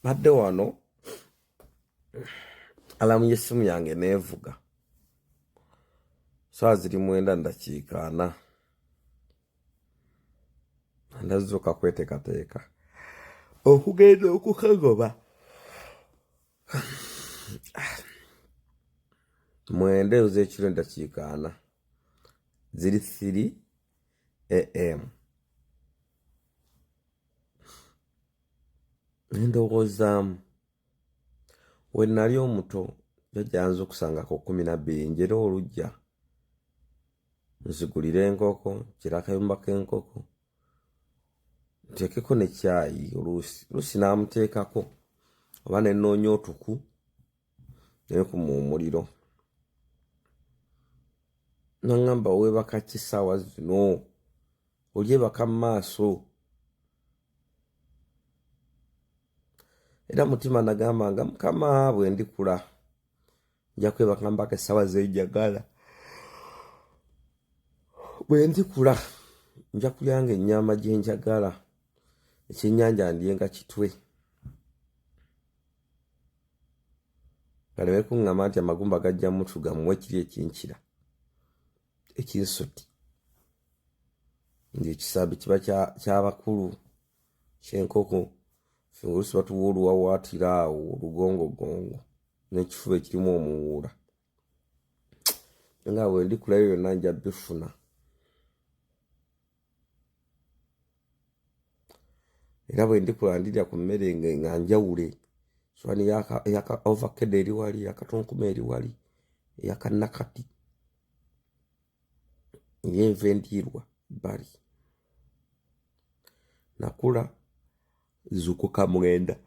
Badde wano alamu y'essimu yange neevuga saawa ziri 9:40, ndazuuka kweteekateeka okugenda okukagoba. 9:40, ziri 3 am. Nendowoozaamu we nali omuto, jjajja yanza okusangako 12, njera olujja, nzigulire enkoko, nkira akayumba k'enkoko, nteekeko ne kyayi. Oluusi oluusi n'amuteekako oba nenoonya otuku nekuma omuliro. Naŋŋamba, "Weebaka ki ssaawa zino? Olyebaka mu maaso." Era mutima nagamba nga, "Mukama, bwe ndikula nja kwebaka mpaka essaawa zenjagala. Bwe ndikula nja kulyanga ennyama gye njagala, ekyennyanja ndyenga kitwe, baleme kuŋŋamba nti amagumba gajja mutu gamuwe kiri ekinkira ekinsuti, ng'ekisambi kiba kyabakulu kyenkoko. Ffe oluusi batuwa oluwawaatiro awo olugongogongo n'ekifuba ekirimu omuwuula. Nga bwe ndikulayo yonna nja bifuna." Era bwe ndikula ndirya ku mmere nga njawule, swani yaka ovakkedo eri wali, yakatonkuma eri wali, eyakanakati, eyenva endiirwa bbali. Nakula zukuka 9.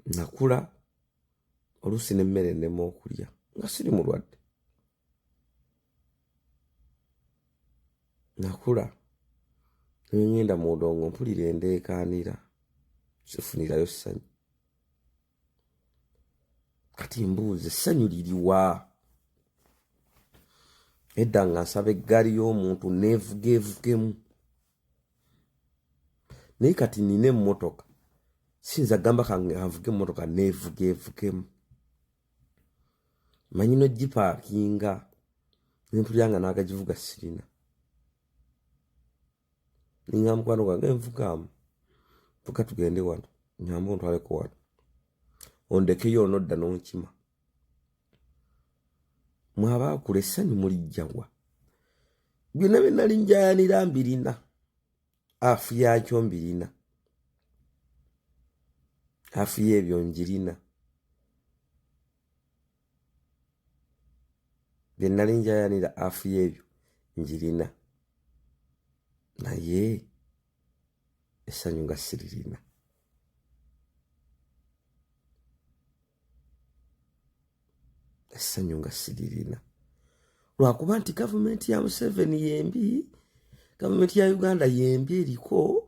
Nakula oluusi n'emmere nnema okulya nga siri mulwadde. Nakula nengenda mu ndongo, mpulira endeekaanira, sifunirayo ssanyu. Kati mbuuza, essanyu liriwa? Edda nga nsaba eggaali y'omuntu neevuga evugemu, naye kati nina emmotoka, siyinza gamba kange anvuge emmotoka neevuga evugemu. Manyi nogipaakinga, nempulira nga n'agagivuga sirina. Ninga mukwano gwange, nvugaamu, vuga tugende wano, nyamba ontwaleko wano, ondekeyo onodda n'onkima. Mwabaakula essanyu mulijjawa? Byonna bye nali njayanira mbirina, afu yakyo mbirina, afu y'ebyo njirina. Bye nali njayanira, afu y'ebyo njirina, naye essanyu nga siririna. Essanyu nga siririna lwakuba nti gavumenti ya Museveni yembi, gavumenti ya Uganda yembi eriko.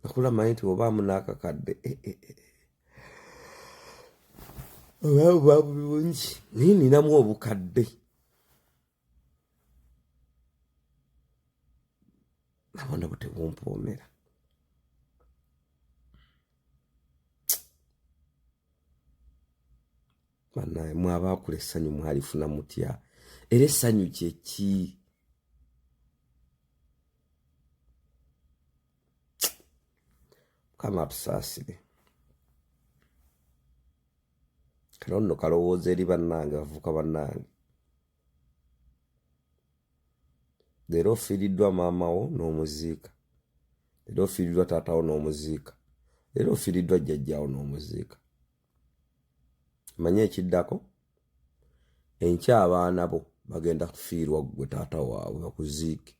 Nakula manyi nti obaamu n'akakadde, eh, eh, eh. Oba buba bulungi, naye ninamu obukadde nabwo nabwo tebumpoomera. Banaye, mwabaakula essanyu mwalifuna mutya? Era essanyu kyeki? Mukama atusaasire. Kano nno kalowooza eri bannange, bavubuka bannange. Leero ofiiriddwa maama wo n'omuziika, leero ofiiriddwa taata wo n'omuziika, leero ofiiriddwa jjajjaawo n'omuziika. Manye ekiddako, enkya abaana bo bagenda kufiirwa ggwe taata waabwe, bakuziike.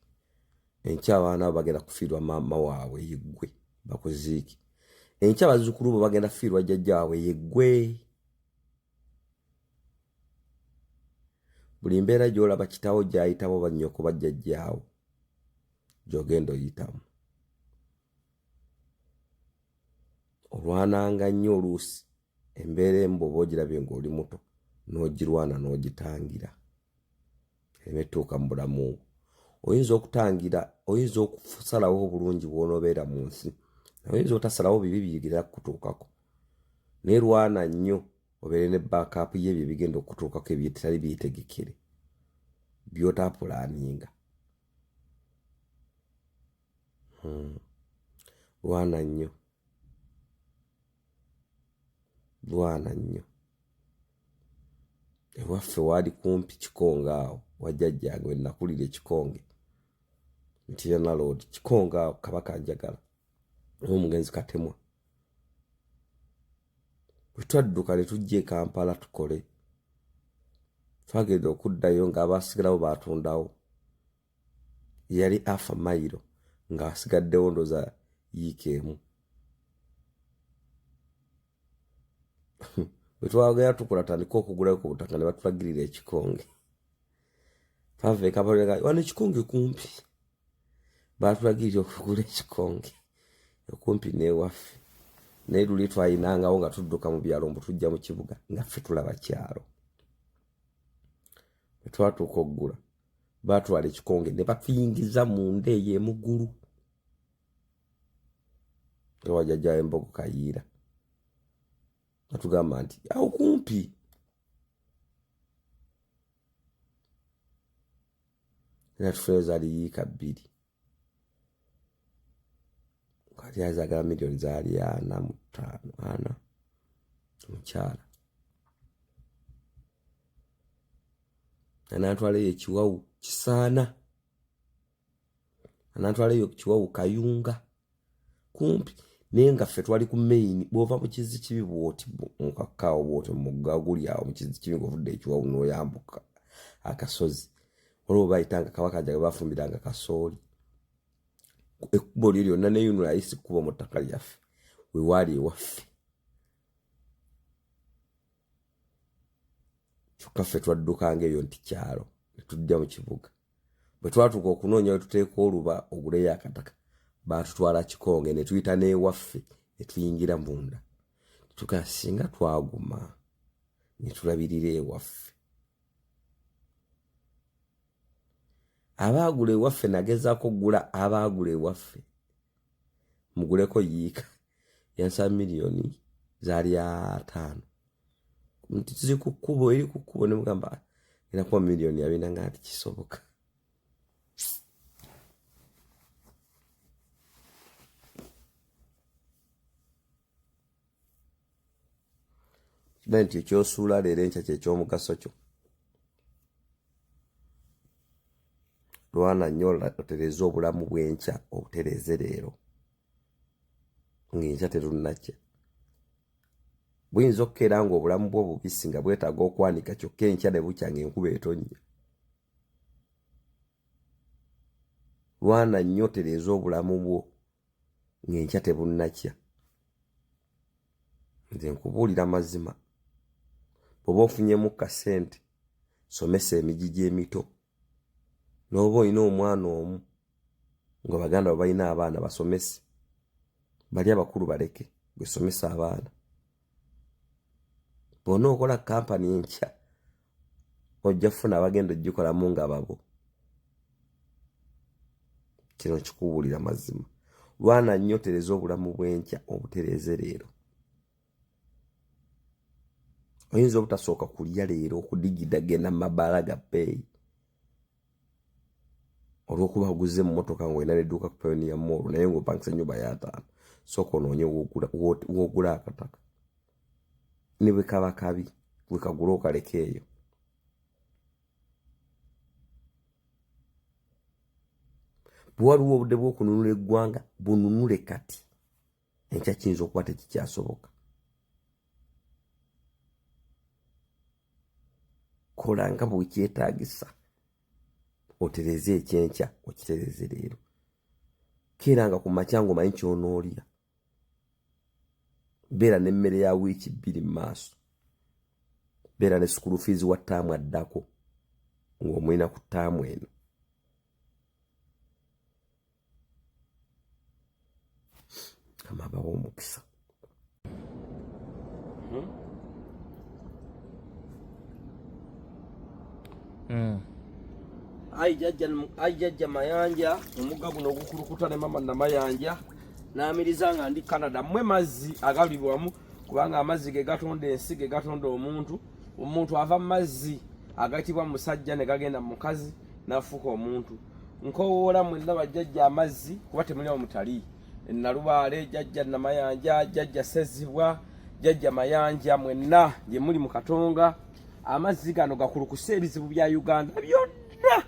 Enkya abaana bo bagenda kufiirwa maama waabwe, yeggwe, bakuziike. Enkya bazzukulu bo bagenda kufiirwa jjajja waabwe, yeggwe. Buli mbeera gy'olaba kitaawo gy'ayitamu, bannyoko, bajjajjaawo, gy'ogenda oyitamu. Olwananga nnyo. Oluusi embeera emu bw'oba ogirabye ng'oli muto, n'ogirwana n'ogitangira. Ereme tuuka mu bulamu bwo. Oyinza okutangira, oyinza okusalawo obulungi bw'onoobeera mu nsi, naye oyinza otasalawo bibi bigenda kukutuukako. Naye lwana nnyo obeere ne backup y'ebyo ebigenda okukutuukako ebitali byetegekere, by'otapulaaninga. Lwana nnyo, lwana nnyo. Ewaffe waali kumpi Kikonge awo wa jjajjange we nakulira e Kikonge, Mityana Road, Kikonge awo Kabaka Njagala omugenzi Katemwa. Bwe twadduka ne tujja e Kampala tukole, twagenda okuddayo ng'abaasigalawo baatundawo. Yali afa mayiro ng'asigaddewo ndowooza yiika emu. Bwe twagenda tukola tandika okugulayo ku butaka ne batulagirira ekikonge. Twava e Kampala wano ekikonge kumpi. Baatulagirira okugula ekikonge okumpi n'ewaffe. Naye luli twayinangawo nga tudduka mu byalo mbu tujja mu kibuga nga ffe tulaba kyalo. Bwe twatuuka okugula baatwala ekikonge ne batuyingiza munda eyo emugulu ewa jjajja w'embogo Kayiira. Batugamba nti awo kumpi. Era tufuneyo zaali yiika bbiri. Kati azagala miliyoni zaali 45, ana omukyala. Anantwala eyo ekiwawu kisaana. Anantwala eyo kiwawu Kayunga kumpi, naye nga ffe twali ku main. Bw'ova mu kizzi kibi bw'oti mukakkaawo bw'oti mu mugga guli awo mu kizzi kibi ng'ovudde ekiwawu n'oyambuka akasozi, waliwo bayitanga Kabaka Njaga bafumbiranga kasooli. Ekkubo lyo lyonna neyunula ayisi kkubo mu ttaka lyaffe we waali ewaffe. Kyokka ffe twaddukanga eyo nti kyalo ne tujja mu kibuga. Bwe twatuuka okunoonya we tuteeka oluba oguleyo akataka, baatutwala Kikonge ne tuyita n'ewaffe ne tuyingira munda. Tugaa singa twaguma ne tulabirira ewaffe. Abaagula ewaffe nagezaako okugula abaagula ewaffe muguleko yiika yansaba miliyoni zaali 50 nti ziri ku kkubo, eri ku kkubo, ne mugamba ngenda kuba miliyoni 40 nga nti kisoboka. Kimanyi nti ekyosuula leero enkya kyekyomugaso kyo. Lwana nnyo otereeze obulamu bw'enkya, obutereeze leero ng'enkya terunnakya. Buyinza okukeera ng'obulamu bwo bubisi nga bwetaaga okwanika, kyokka enkya ne bukya ng'enkuba etonnya. Lwana nnyo otereeze obulamu bwo ng'enkya tebunnakya. Nze nkubuulira mazima, bw'oba ofunyemu kasente somesa emigigi emito. N'oba olina omwana omu nga baganda bo balina abaana basomese, bali abakulu baleke, gwe somesa abaana. Bw'onookola kampani enkya ojja kufuna abagenda ogikolamu nga babo. Kino kikubuulira mazima. Lwana nnyo otereeze obulamu bw'enkya, obutereeze leero. Oyinza obutasooka kulya leero okudigida genda mu mabaala ga bbeeyi olw'okuba oguze emmotoka ng'olina n'edduuka ku Pioneer Mall naye ng'opangisa ennyumba ya 50. Sooka onoonye w'ogula akataka, ne bwe kaba kabi bwe kagula okaleke eyo. Bwe waliwo obudde bw'okununula eggwanga, bununule kati. Enkya kiyinza okuba tekikyasoboka. Kola nga bwekyetaagisa otereeze ekyenkya, okitereeze leero. Keera nga ku makya ng'omanyi ky'onoolya. Beera n'emmere ya wiiki 2 mu maaso. Beera ne sukulu fiizi wa ttaamu addako ng'omulina ku ttaamu eno. Kama abawe omukisa. Ayi jajja Mayanja, omugga guno ogukulukuta ne mama Namayanja n'amiriza nga ndi Canada. Mmwe mazzi agali wamu, kubanga amazzi ge gatonda ensi, ge gatonda omuntu. Omuntu ava mu mazzi agayitibwa musajja ne gagenda mu mukazi n'afuuka omuntu. Nkowoola mwenna bajjajja amazzi, kuba temuli awo mutali. Nalubaale, jajja Namayanja, jajja Sezibwa, jajja Mayanja, mwenna gye muli mu Katonga, amazzi gano gakulukuse ebizibu bya Uganda byonna.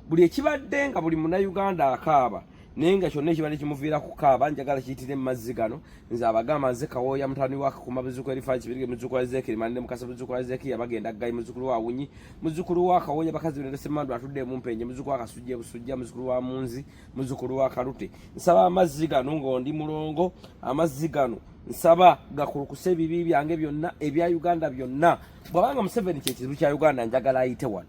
Buli ekibadde nga buli Munnayuganda akaaba, naye nga kyonna ekibadde kimuviira kukaaba, njagala kiyitire mu mazzi gano. Nze abagamba, nze Kawooya mutabani wa Kakuma, muzzukulu Erifazi Kibirige, muzzukulu wa Ezeekeri Manene Mukasa, muzzukulu wa Ezekiya bagenda Ggayi, muzzukulu wa Wunyi, muzzukulu wa Kawooya bakazi Binene Ssemmandu atudde Emumpenje, muzzukulu wa Kasujja Ebusujja, muzzukulu wa Munzi, muzzukulu wa Kalute. Nsaba amazzi gano ng'ondi mulongo, amazzi gano nsaba gakulukuse ebibi byange byonna, ebya Uganda byonna. Bw'abanga Museveni kyekizibu kya Uganda, njagala ayite wano.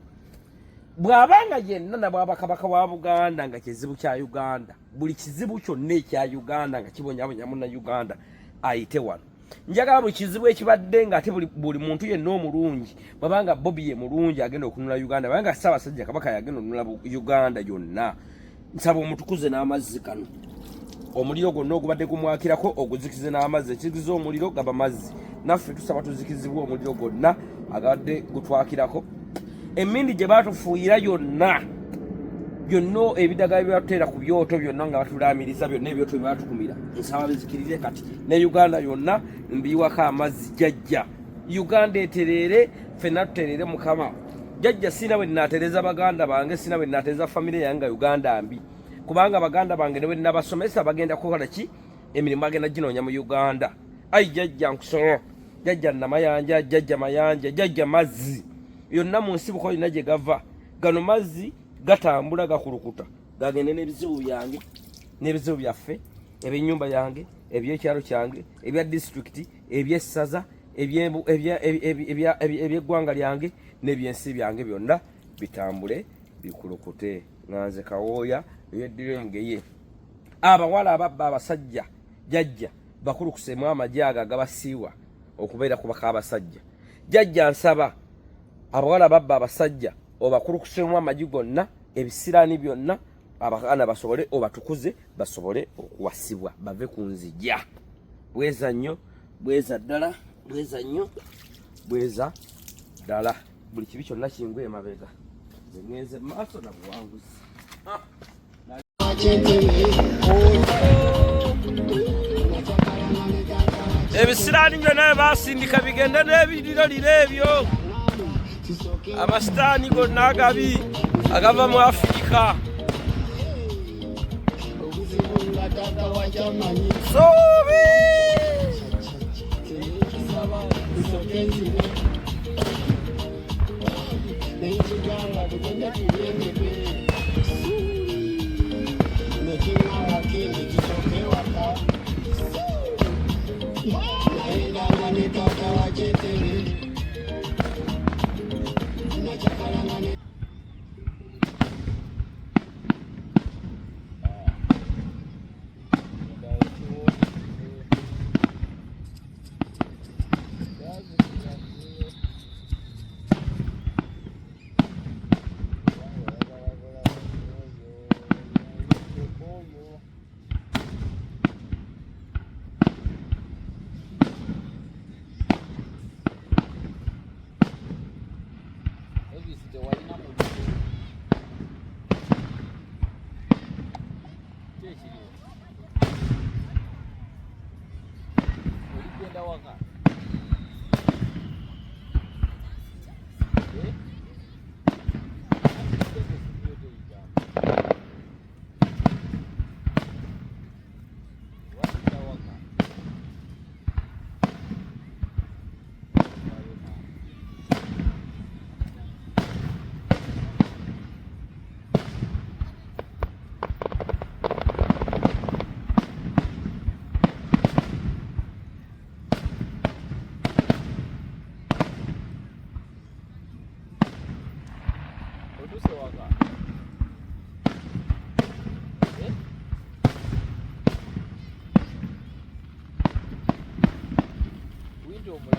Bw'abanga yenna nabwaba kabaka wa Buganda nga kizibu kya Uganda, buli kizibu kyonna ekya Uganda nga kibonyabonya munna Uganda ayite wano. Njagala buli kizibu ekibadde nga ate buli muntu yenna omulungi, bwabanga Bobi ye mulungi agenda okunula Uganda, bwabanga Ssaabasajja Kabaka yagenda okunula Uganda yonna, nsaba omutukuze n'amazzi gano, omuliro gwonna ogubadde gumwakirako oguzikize n'amazzi. Ekizikiza omuliro gaba mazzi, naffe tusaba tuzikizibwe omuliro gwonna agabadde gutwakirako, emindi gye batufuuyira yonna byonna, ebidagala bye batuteera ku byoto byonna nga batulaamiriza, byonna ebyoto bye batukumira, nsaba bizikirire kati. Ne Uganda yonna mbiiwako amazzi. Jajja, Uganda etereere, ffenna tutereere. Mukama jajja, sina bwe naatereeza baganda bange, sina bwe naatereeza famire yange nga Uganda mbi, kubanga baganda bange ne bwe nabasomesa bagenda kukola ki? Emirimu bagenda ginoonya mu Uganda. Ayi jajja, nkusaba jajja Namayanja, jajja Mayanja, jajja mazzi yonna mu nsibuko yonna gye gava, gano mazzi gatambula gakulukuta gagende n'ebizibu byange n'ebizibu byaffe, ebyenyumba yange, ebyekyalo kyange, ebya disitulikiti, ebyessaza, ebyeggwanga lyange n'ebyensi byange byonna bitambule bikulukute. Nga nze Kawooya eyeddira engeye, abawala ababba abasajja, jajja bakulukuseemu amagi ago agabasiiwa okubeera ku baka abasajja. Jajja, nsaba abawala babba abasajja obakulukuseemu amagi gonna, ebisiraani byonna, abaana basobole obatukuze, basobole okuwasibwa, bave ku nzija. Bweza nnyo, bweza ddala, bweza nnyo, bweza ddala. Buli kibi kyonna kingwa emabega, nze ngenze maaso na buwanguzi. Ebisiraani byonna bye basindika bigende n'ebiriro liro ebyo, amasitaani gonna agabi agava mu Afirika. Suubi. Oligenda waka. Otuuse waka. Eh? Winto omulaba.